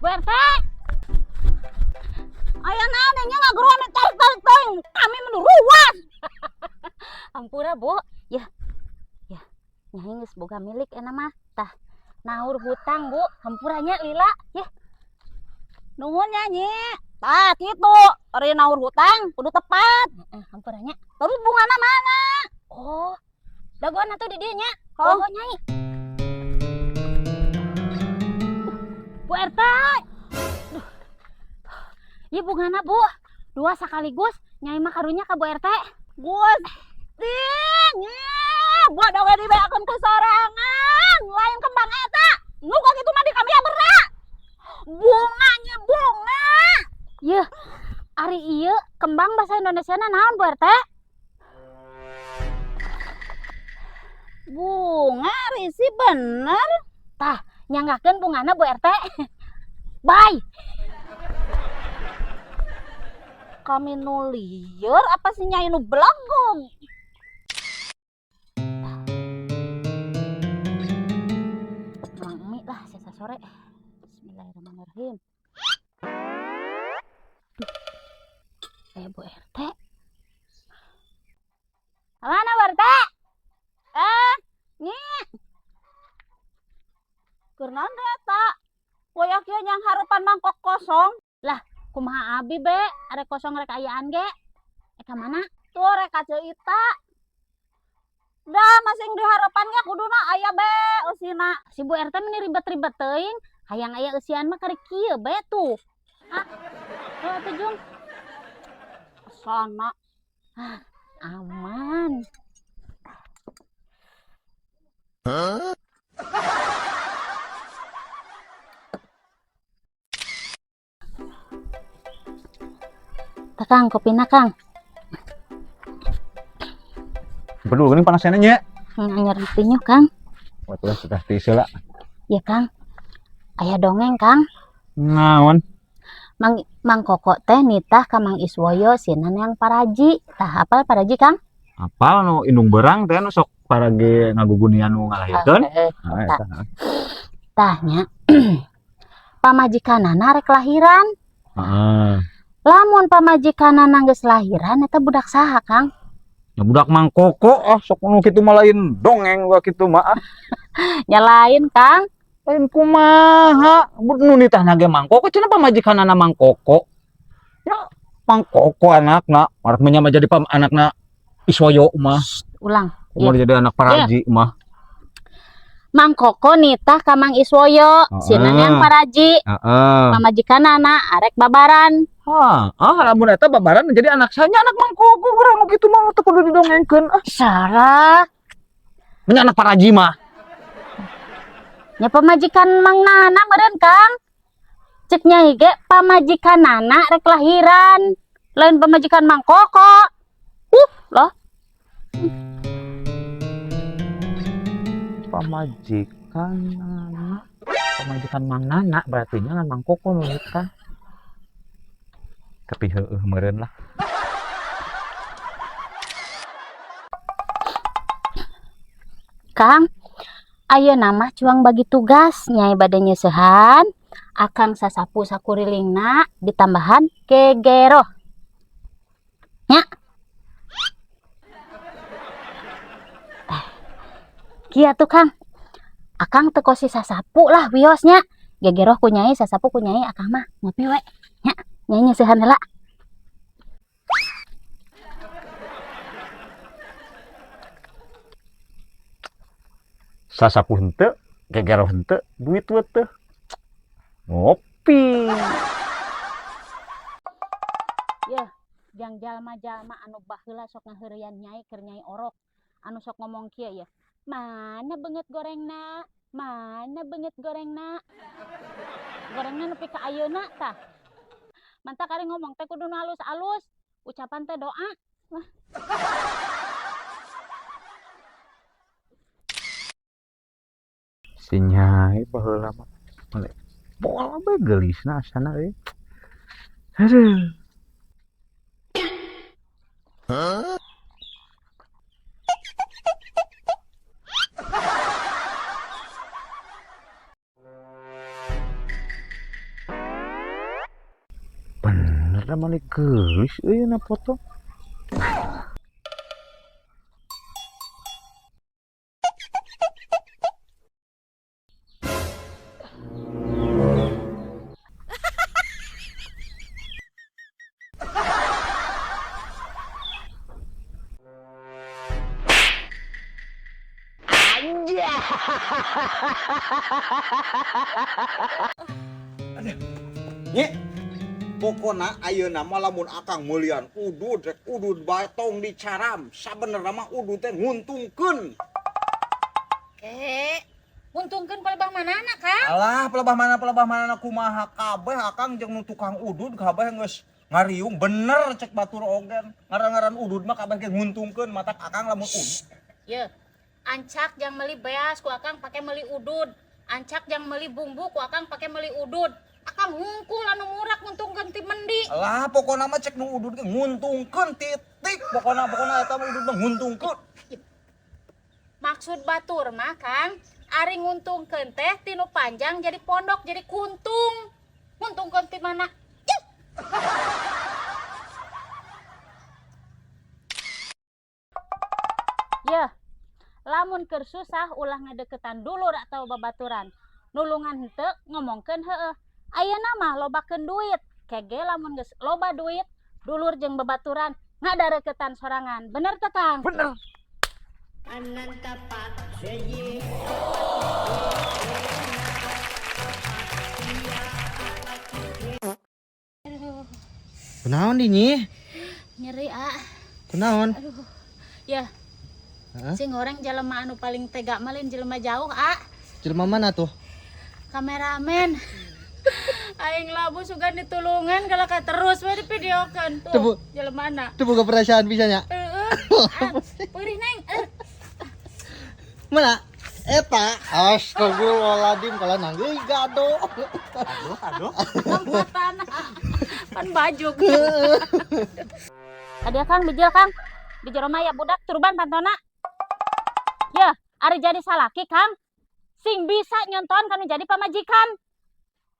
Bu RT. Aya naon nya ngageroan tarik-tarik teuing. Kami mah ruas. Hampura, Bu. Ya. Ya. Nyai geus boga milik eta mah. Tah, naur hutang, Bu. Hampura nya lila, ya. Nuhun nya, Nyi. Tah, kitu. Ari naur hutang kudu tepat. Heeh, hampura nya. Terus bungana mana? Oh, dagoan atuh di dieu nya. Oh, Nyai. Bu RT. Duh. Ieu bungana, Bu. Dua sekaligus, Nyai mah karunya ka Bu RT. Gusti, Nyi. Bodoh we dibeakeun ku sorangan. Lain kembang eta. Nu kok kitu mah di kami berak. Bunga nya bunga. Yeuh, ari ieu kembang bahasa Indonesiana naon, Bu RT? Bunga risi bener. Tah, nyanggakeun bungana Bu RT. Bye. Kami nu lieur apa sih Nyai nu belegog? Mang mie lah sesa sore. Bismillahirrahmanirrahim. Duh. Bu RT. Mana Bu RT? Nyi. Keur naon eta? Poyak ieu nyang harepan mangkok kosong. Lah, kumaha abi be? Arek kosong rek ayaan ge? Ka mana? Tuh rek ka Ceu Ita. Dah masing di harepan ge kuduna aya be eusina. Si Bu RT meni ribet-ribet teuing, hayang aya eusian mah karek kieu be tuh. Ah, tuh atuh Jung. Sana. Ah, aman. Huh? Tah, Kang, kopina, Kang. Betul, ini panasnya nya. Anyar ditinyu, Kang. Wah, tuh sudah tisu lah. Ya, Kang. Aya dongeng, Kang. Naon? Mang Koko teh nitah ka Mang Iswoyo sinan yang paraji. Tah, apal paraji, Kang? Apal nu indung berang teh nu sok parage ngagugunian nu ngalahirkeun. Heeh. Nah, eta. Tah nya. Pamajikanana rek lahiran. Heeh. Lamun pamajikanana geus lahiran eta budak saha, Kang? Ya budak Mang Koko, ah sok nu kitu mah lain dongeng gua kitu mah. Ah. Nya lain, Kang. Lain kumaha? Bud nu nitahna ge Mang Koko cenah pamajikanana Mang Koko. Ya Mang Koko anakna, arek nya mah jadi pam anakna Iswoyo mah. Shh, ulang. Kumaha jadi anak paraji mah. Mang Koko nitah ka Mang Iswoyo, sinan yang paraji. Heeh. Pamajikanana arek babaran. Hah, ah lamun eta babaran jadi anak sanya anak Mang Koko urang nu kitu mah teu kudu didongengkeun ah. Salah. Nya anak paraji mah. Nya pamajikan Mang Nana meureun, Kang. Cek Nyai ge pamajikanana rek lahiran, lain pamajikan Mang Koko. Loh. Pamajikan Nana, pamajikan Mang Nana berarti nya Mang Koko nu nikah. Tapi heueuh meureun lah. Kang, ayeuna mah cuang bagi tugas, Nyai bade nyeusehan, Akang sasapu sakurilingna ditambahan kegeroh. Nya. Kieu tuh Kang. Akang teu kosi sasapu lah wiosnya. Gegeroh ku Nyai, sasapu ku Nyai, Akang mah ngopi we. Nya, Nyai nyeusehan heula. Sasapu henteu, gegeroh henteu, duit we teu. Ngopi. Yeuh, jang jalma-jalma anu baheula sok ngaheureuyan Nyai keur Nyai orok. Anu sok ngomong kieu ya. Mana beungeut gorengna? Mana beungeut gorengna? Gorengna nepi ka ayeuna tah. Mantak ari ngomong teh kudu nu alus-alus, ucapan teh doa. Wah. Si Nyai baheula mah male bola bae geulisna asana euy. Aduh. Huh? Gambarna mah geulis euy na foto. Nyi, pokona ayeuna mah lamun akang meulian udud rek udud bae tong dicaram. Sabenerna mah udud teh nguntungkeun. Eh, nguntungkeun palebah manana, Kang? Alah, pelebah mana kumaha kabeh akang jeung nu tukang udud kabeh geus ngariung bener cek batur ogen. Ngaran-ngaran udud mah kabeh ge nguntungkeun matak akang lamun udud. Ye, ancak jang meuli beas ku akang pake meuli udud. Ancak jang meuli bumbu ku akang pake meuli udud. Akang hungkul anu murah nguntungkeun ti mendi. Alah, pokona mah cek nu udud ge nguntungkeun titik. Pokona pokona eta mah udud mah nguntungkeun. Maksud batur mah, Kang, ari nguntungkeun teh tinu panjang jadi pondok jadi kuntung. Nguntungkeun ti mana? Yuh. Yeuh, lamun keur susah ulah ngadeukeutan dulur atau babaturan. Nulungan henteu ngomongkeun heueuh. Ayeuna mah lobakeun duit. Kege lamun geus loba duit, dulur jeung babaturan ngadareukeutan sorangan. Bener teu, Kang? Bener. Kunaon di nyi? Nyeri, ah. Kunaon? Aduh. Ya. Heeh. Sing goreng jelema anu paling tega mah lain jelema jauh, ah. Jelema mana tuh? Kameramen. Aing labu sugan ditulungan kalau terus we divideokeun tuh. Tebu. Jelemana. Teu boga perasaan pisan nya. Heeh. Ah, perih neng. Eh. Mana? Eta, astagfirullahaladzim kalau nanggeui gado. Aduh, aduh. Lompatan. Pan bajuk. Ada Kang bijil Kang. Di jero mah aya budak turban pantona. Ya, ari jadi salaki Kang. Sing bisa nyontohan kanu jadi pamajikan.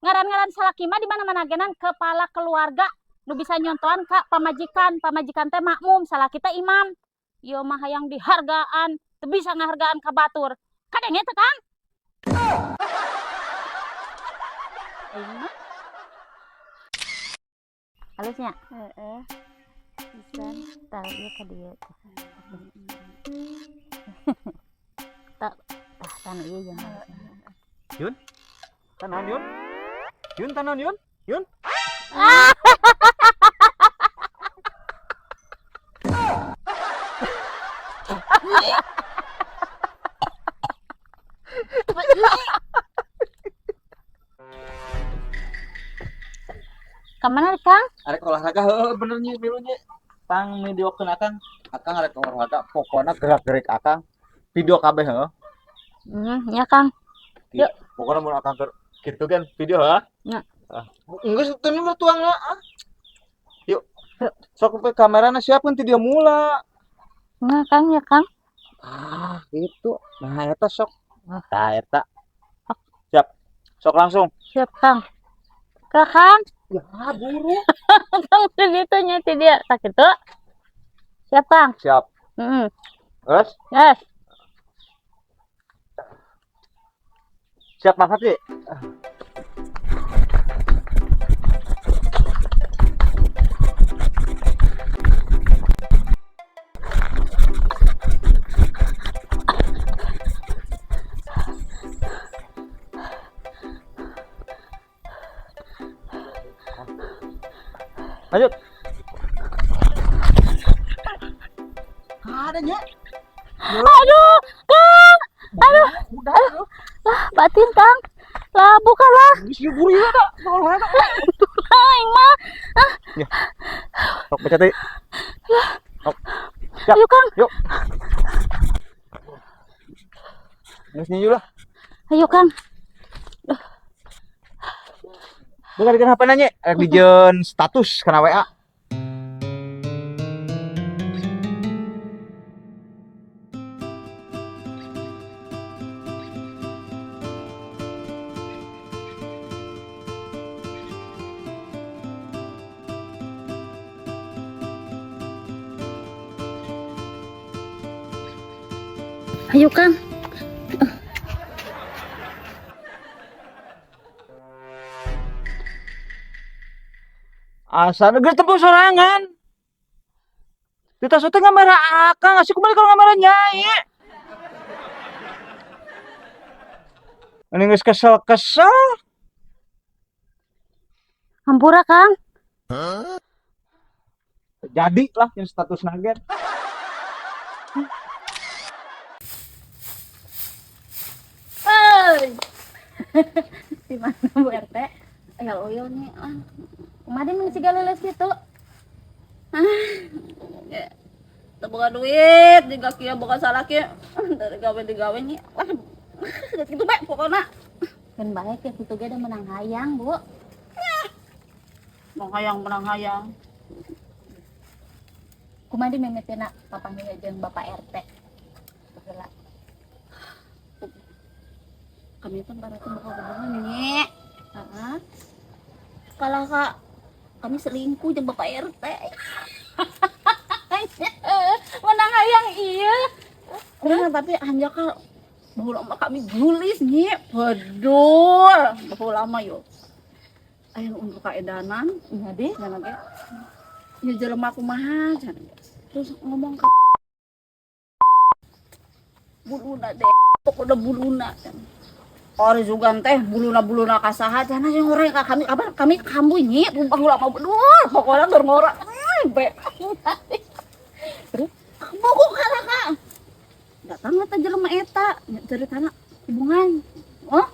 Ngaran-ngaran salaki mah di mana-mana genan kepala keluarga nu bisa nyontohan ka pamajikan. Pamajikan teh makmum, salaki teh imam. Ieu mah hayang dihargaan, teu bisa ngahargaan ka batur. Kadenge teh Kang? Aing mah. Halusnya? Heeh. Bisa. Tah ieu ka dieu. Tah, tah tanu ieu jeung halusnya. Yun? Tanon Yun? Yun tanon Yun? Yun? Kamana Kang? Arek olahraga heueuh bener nya milu nya. Tang videokeun akang. Akang arek olahraga pokona gerak-gerik akang video kabeh heueuh. Ya Kang. Yuk. Pokona mun akang keur kitu kan video heuh. Nya. Ah. Geus teu nu tuangna ah. Yuk. Sok we kamerana siapkeun ti dia mula. Nah, Kang ya Kang. Ah, gitu. Nah, eta sok. Tah eta. Siap. Sok langsung. Siap Kang. Ke Kang. Ya, buru. Kang segitu nya ti dia. Tak kitu. Siap Kang. Siap. Heeh. Terus? Yes. Siap mangkat sih. Lanjut. Ada nya. Aduh, Kang. Aduh. Udah. Lah, batin Kang. Lah, buka lah. Geus ieu buru ieu da. Olahraga. Aing mah. Ah, Ya. Sok baca teh. Sok. Siap. Ayo Kang. Yuk. Geus nyiu lah. Ayo Kang. Bukan bikin HP nanya, rek dijieun status kana WA. Ayo Kang. Asa geus tempo sorangan. Di tas teh ngamera akang, asik kembali kalau ngamera nyai. Ini geus kesel-kesel. Hampura Kang. Jadi lah yang status nagen. Hei. Di mana Bu RT? Ya uyo nih. Ah. Kemarin mun siga leuleus kitu. Teu boga duit, jiga kieu boga salah kieu. Dari gawe digawe nya. Wah, geus kitu bae pokona. Kan baik ya kitu ge da menang hayang, Bu. Menang hayang, menang hayang. Kumaha di mimitina papanggih jeung Bapak RT. Baheula. Kami kan baru boga hubungan nya. Heeh. Kalah Kak, kami selingkuh jeung Bapak RT. Menang hayang iya. Kurang tapi hanjakal baheula mah kami gulis nya, bedul. Baheula mah yo. Aya nu undur kaedanan, Jadi cenah ge. Ya jelema kumaha cenah. Terus ngomong ka buluna deh, pokoknya buluna. Ori sugan teh buluna-buluna kasaha cenah yang ngoreng ka kami kabar kami kambuh nyi baheula mah bedul pokoknya keur ngora. Be. Terus? Bogo kalah ka. Datang eta jelema eta ceritana hubungan. Oh,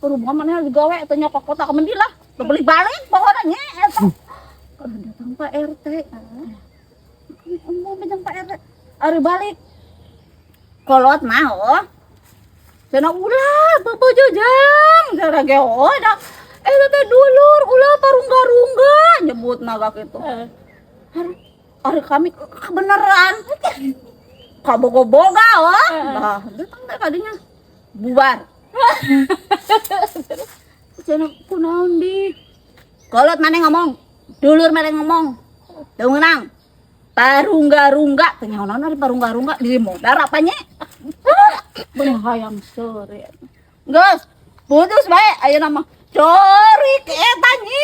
hubungan mana digawe eta nya ka kota ka mendi lah. Beli balik pokoknya nya eta. Kalau datang Pak RT. Mau bejang Pak RT. Ari balik. Kolot mah oh. Cenah ulah bebojo jam cenah ge oh da. Eta teh dulur ulah parungga-rungga nyebut naga kitu. Ari kami kebenaran. Kabogo-boga oh. Nah, datang teh kadinya bubar. Cenah kunaon di? Kolot mana ngomong? Dulur mana ngomong? Teu meunang. Parungga-rungga, teu nyaho naon ari parungga-rungga di modar apa nya? Bener hayang sore. Geus, putus bae ayeuna mah. Corik eta nyi.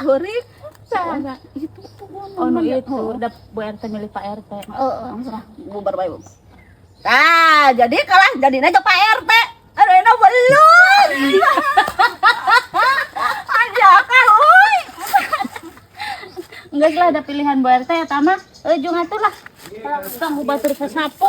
Corik. Sana. Itu tuh Oh, nu itu udah Bu RT milih Pak RT. Heeh, langsung lah bubar bae. Nah, jadi kalah jadi aja Pak RT. Aduh, enak belum. Aja kan, euy. Enggak lah ada pilihan Bu RT ya mah. Ujung atuh lah. Kang batur sasapu.